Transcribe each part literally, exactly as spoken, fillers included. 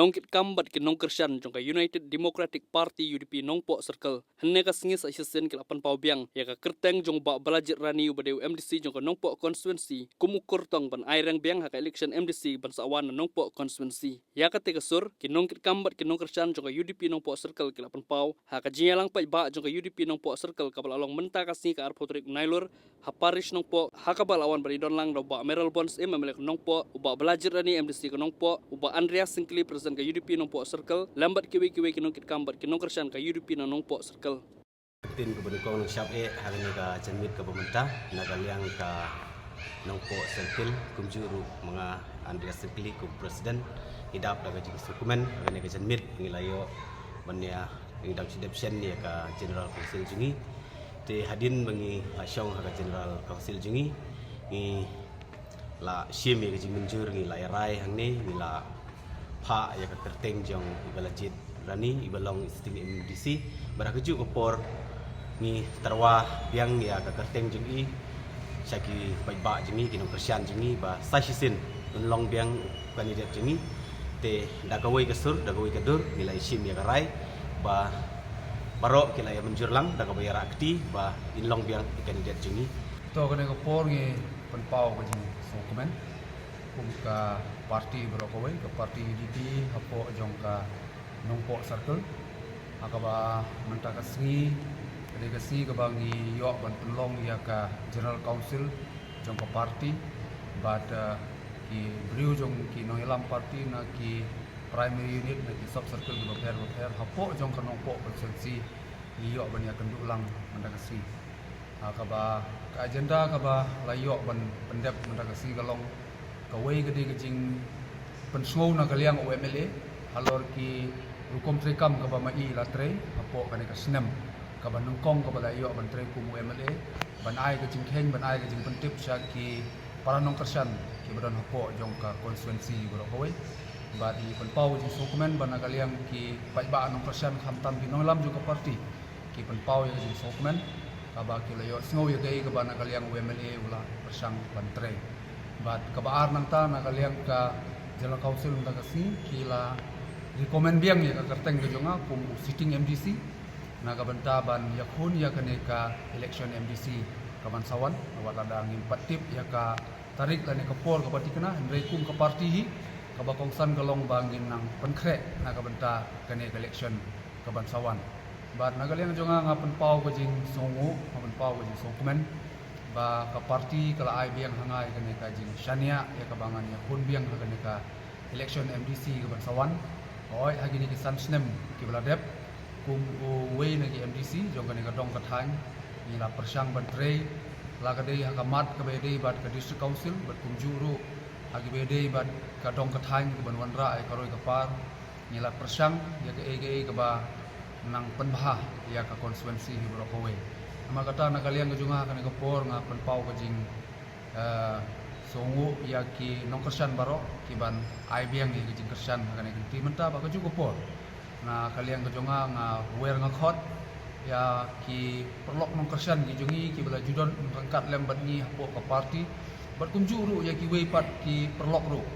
Nongkitkam bad ki nongkyrshan jong ka United Democratic Party, U D P, Nongpoh Circle, hynne ka sngi sa shisien ki la pynpaw biang ïa ka kyrteng jong u Bah Balajied Rani, uba dei u M D C jong ka Nongpoh Constituency, kum u kyrtong ban ai reng biang ha ka election M D C ban sa wan na Nongpoh Constituency. Ïa kata ka sur, ki nongkitkam bad ki nongkyrshan jong ka U D P Nongpoh Circle ki la pynpaw ha ka jingïalang paidbah jong ka U D P Nongpoh Circle kaba la long mynta ka sngi ka arphew tarik Nailur, ha parish Nongpoh, ha kaba la wan ban ïadon lang da u Bah Mayralborn Syiem, M L A ka Nongpoh, u Bah Balajied Rani, M D C ka Nongpoh, u Bah Andreas Syngkli, President ka U D P Nongpoh Circle, lem bad kiwei kiwei ki nongkitkam bad ki nongkyrshan ka U D P na Nongpoh Circle. Ktien kaba nyngkong nang shap eh ha kane ka janmiet kaba mynta na ka liang ka Nongpoh Circle, kumjuh ruh ma nga Andreas Syngkli kum President, ngi dap da ka jingsngewkmen ha kane ka janmiet ngi la ïoh ban ïa ngi dap shu dep shen ïa ka General Council jong ngi. Te hadien ba ngi la shong ha ka General Council jong ngi, ngi la shim ïa ka jingmynjur, ngi la ïa rai hangne, ngi la phah ïa ka kyrteng jong i Balajied Rani, iba long i sitting M D C. Bad ha kajuh ka por ngi tyrwa biang ïa ka kyrteng jong i sha ki paidbah jong ngi, ki nongkyrshan jong ngi, ba sa shisien un long biang u candidate jong ngi. Te da kawei ka sur, da kawei ka dur, ngi la ïa shim ïa ka rai ba baroh ki la ïa mynjur lang da kaba ïa rah kti ba in long biang i candidate jong ngi. To kane ka por ngi pynpaw ka jingsngewkmen kum ka party baroh kawei, ka party U D P hapoh jong ka Nongpoh Circle. Ha kaba mynta ka sngi ka dei ka sngi kaba ngi ïoh ban pynlong ïa ka General Council jong ka party, bad, eh, ki briew jong ki nongïalam party na ki primary unit na ki sub circle kiba pher ba pher hapoh jong ka Nongpoh constituency ngi ïoh ban ïa kynduh lang mynta ka sngi. Ha kaba ka agenda kaba la ïoh ban pyndep mynta ka sngi ka long, kawei ka dei ka jingpynsngew na ka liang u M L A halor ki rukom treikam kaba ma i la trei hapoh kane ka snem kaba nyngkong kaba la ïoh ban trei kum u M L A, ban ai ka jingkheiñ, ban ai ka jingpyntip sha ki para nongkyrshan kiba don hapoh jong ka constituency baroh kawei. Bad ngi pynpaw ka jingsngewkmen ba na ka liang ki paidbah nongkyrshan khamtam ki nongïalam jong ka party ki pynpaw ïa ka jingsngewkmen kaba ki la ïohsngew ïa kaei kaba na ka liang u M L A u la pyrshang ban trei. Bad kaba ar nangta na ka liang ka General Council mynta ka sngi ki la recommend biang ïa ka kyrteng ka jong nga kum u sitting M D C na ka bynta ban ïakhun ïa kane ka election M D C kaban sa wan. Wat lada ngim pat tip ïa ka tarik lane ka por kaba thikna, hynrei kum ka party hi kaba kongsan ka long ba ngin nang pynkhreh na ka bynta kane ka election kaban sa wan. Bad na ka liang jong nga nga pynpaw ka jingsngewnguh, nga pynpaw ka jingsngewkmen ba ka party ka la ai biang ha nga ïa kane ka jingshaniah ïa kaba ngan ïakhun biang ha kane ka election M D C kaban sa wan. Hooid, ha kine ki san snem kiba la dep kum uwei na ki M D C jong kane ka dong ka thaiñ, ngi la pyrshang ban trei la ka dei ha ka mat kaba ïadei bad ka District Council bad kumjuh ruh ha kiba ïadei bad ka dong ka thaiñ kaban wanrah ïa ka roi ka par. Ngi la pyrshang ïa kaei kaei kaba nang pynbha ïa ka constituency hi baroh kawei. Namar kata na ka liang ka jong nga ha kane ka por nga pynpaw ka jing, eh, sngewnguh ïa ki nongkyrshan baroh kiban ai biang ïa ka jingkyrshan ha kane ka lynti mynta bad kajuh ka por. Na ka liang ka jong nga nga wer nga khot ïa ki paralok nongkyrshan ki jong ngi kiba la ju don ryngkat lem bad ngi hapoh ka party bad kumjuh ruh ïa kiwei pat ki paralok ruh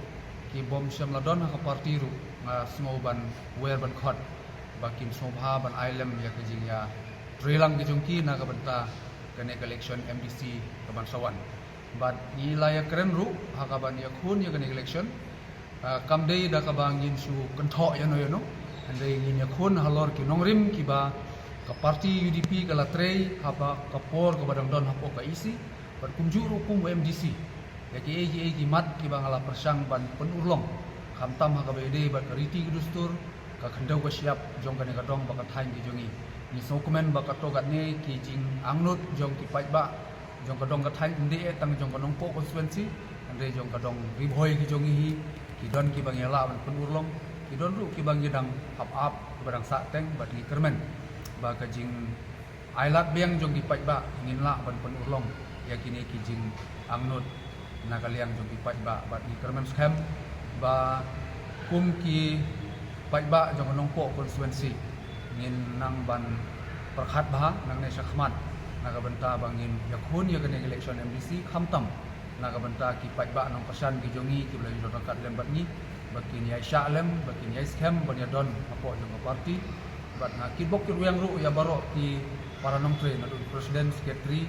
ki bym shym la don ha ka party ruh, nga sngew ban wer ban khot ba kin sngewbha ban ai lem ïa ka jingïatreilang ki jong ki na ka bynta kane ka election M D C kaban sa wan. Bad ngi la ïakren ruh ha kaban ïakhun ïa kane ka election, ah, kam dei da kaba ngin shu kynthoh ïano ïano, hynrei ngin ïakhun halor ki nongrim kiba ka party U D P ka la trei haba ka por kaba dang don hapoh ka E C bad kumjuh ruh kum u M D C. Ïa kiei kiei ki mat kiba nga la pyrshang ban pynurlong, khamtam ha kaba ïadei bad ka riti ka dustur, ka khyndew ka shyiap jong kane ka dong bad ka thaiñ ki jong ngi. Ngi sngewkmen ba kato katne ki jingangnud jong ki paidbah jong ka dong ka thaiñ, ym dei eh tang jong ka Nongpoh constituency, hynrei jong ka dong Ri Bhoi ki jong ngi hi ki don kiba ngi lah ban pynurlong, ki don ruh kiba ngi dang ap ap, kiba dang sahteng, bad ngi kyrmen ba ka jing ai lad biang jong ki paidbah ngin lah ban pynurlong ïa kine ki jingangnud na ka liang jong ki paidbah. Bad ngi kyrmen skhem ba kum ki paidbah jong ka Nongpoh constituency ngin nang ban pyrkhat bha nangne shakhmat na ka bynta ba ngin ïakhun ïa kane ka election M D C, khamtam na ka bynta ki paidbah nongkyrshan ki jong ngi kiba la ïoh ryngkat lem bad ngi, ba kin ïai shah lem, ba kin ïai skhem ban ïa don hapoh jong ka party. Bad nga kitbok kitrwiang ruh ïa baroh ki para nongtrei, naduh president, secretary,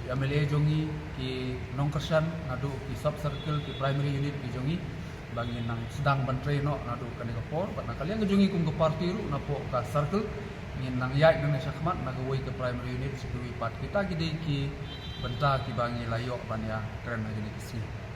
ki M L A jong ngi, ki nongkyrshan naduh ki sub circle, ki primary unit ki jong ngi, ba ngin nang sdang ban trei noh naduh kane ka por. Bad na ka liang ka jong ngi kum ka party ruh napoh ka circle, ngin nang ïaid nangne shakhmat na kawei ka primary unit sha kawei pat. Kita ki dei ki bynta kiba ngi la ïoh ban ïa kren ha kine ki sngi.